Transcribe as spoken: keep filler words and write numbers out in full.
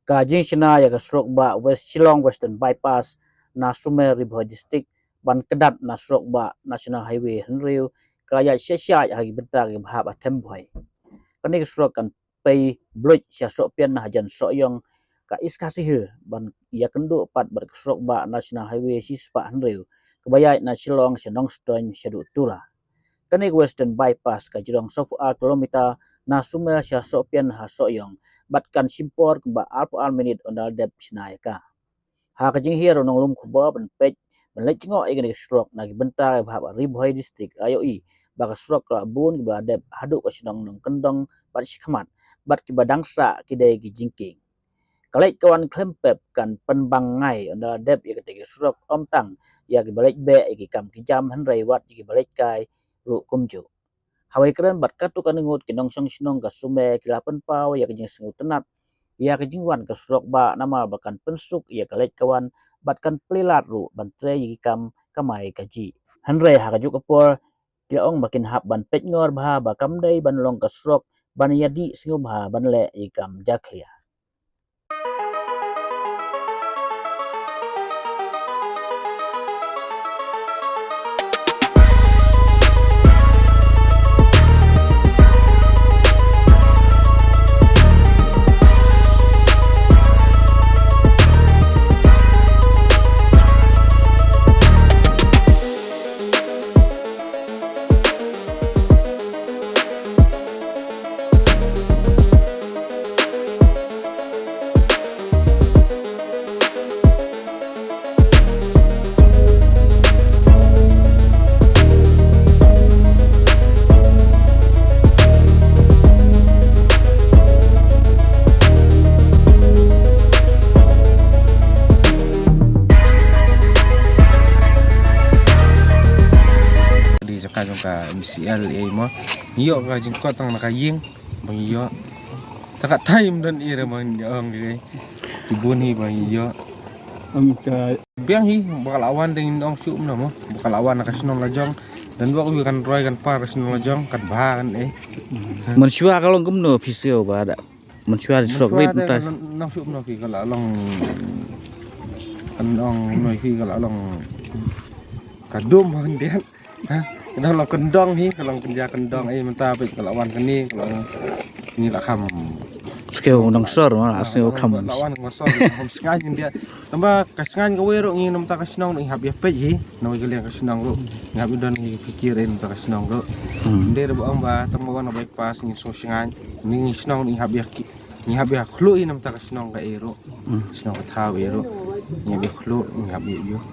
Ka jingshna ïa ka surok bah West Shillong Western Bypass na Sumer, Ri Bhoi District, ban kdat na surok bah National Highway hynriew, ka la ïaid shisha ha ki bynta ki bhap ha Them Bhoi. Kane ka surok kan pei bluit sha Sohpian na hajan Sohiong, ka East Khasi Hills, ban ïakynduh pat bad ka surok bah National Highway shispah hynriew, kaba ïaid na Shillong sha Nongstoiñ shaduh Tura. Kane ka Western Bypass ka jrong sawphew ar kilometer na Sumer sha Sohpian ha Sohiong, bad kan shim por kumba arphew ar minit ynda la dep shna ïa ka. Ha ka jinghiar u nonglum khubor ban peit, ban leit jngoh ïa kane ka surok na ki bynta kiba hap ha Ri Bhoi District, la ïohi ba ka surok ka la bun kiba la dep haduh ka shnong Nongkyndong bad shakhmat, bad kiba dang sah ki dei ki jingkieng. Ka leit ka wan khlem pep kan pynbang ngai ynda la dep ïa kata ka surok, ym tang ïa kiba leit beh ïa ki kam ki jam hynrei wat ïa kiba leit kai ruh kumjuh. Hawei kren bad katto katne ngut ki nongshong shnong ka Sumer ki la pynpaw ïa ka jingsngewtynnat ïa ka jingwan ka surok bah namar ba kan pynsuk ïa ka leit ka wan bad kan plie lad ruh ban trei ïa ki kam kamai kajih. Hynrei ha kajuh ka por ki la ong ba kin hap ban peitngor bha ba kam dei ban long ka surok ban ïadih sngewbha ban leh ïa ki kam jakhlia. Di jaka jong ka M C L A mo. Ïoh ka jingkot tang na ka ïing. Bang ïoh. Taka time don ira bang ïoh ong ki. Ki bun hi bang ïoh. Am ka biang hi ba ka la wan ding ong shu mo. Ba ka la wan ka shnong la jong. Dan ba u kan roi kan par ka shnong la jong kan ba kan eh. Mynshuwa ka long kumno phi sngewbha da. Mynshuwa surok rit mynta. Nang shu mo phi ka la long. Kan ong mo phi ka la long. Ka dum han den. Ha, ka dang long kyndong hi, ka long kynja kyndong, eh, mynta peit ka la wan kane, ka la wan kane la kham. Skew nong sor, ma, skew kham. Ka la wan nong sor, kham sngain ndia. Tangba ka sngain kawei ruh ngi na bynta ka shnong ngi hap ïa peit hi, na wei ka liang ka shnong ruh. Ngi hap ïa don ngi fikir eh na bynta ka shnong ruh. Hmm. Nde ruh ba ong ba tang ba wan na bypass ngi sngewsngain, ngi shnong ngi hap ïa ki, ngi hap ïa khluh hi na bynta ka shnong ka eh ruh. Hmm. Shnong ka thaw eh ruh. Ngi hap ïa khluh, ngi hap ïa ïoh.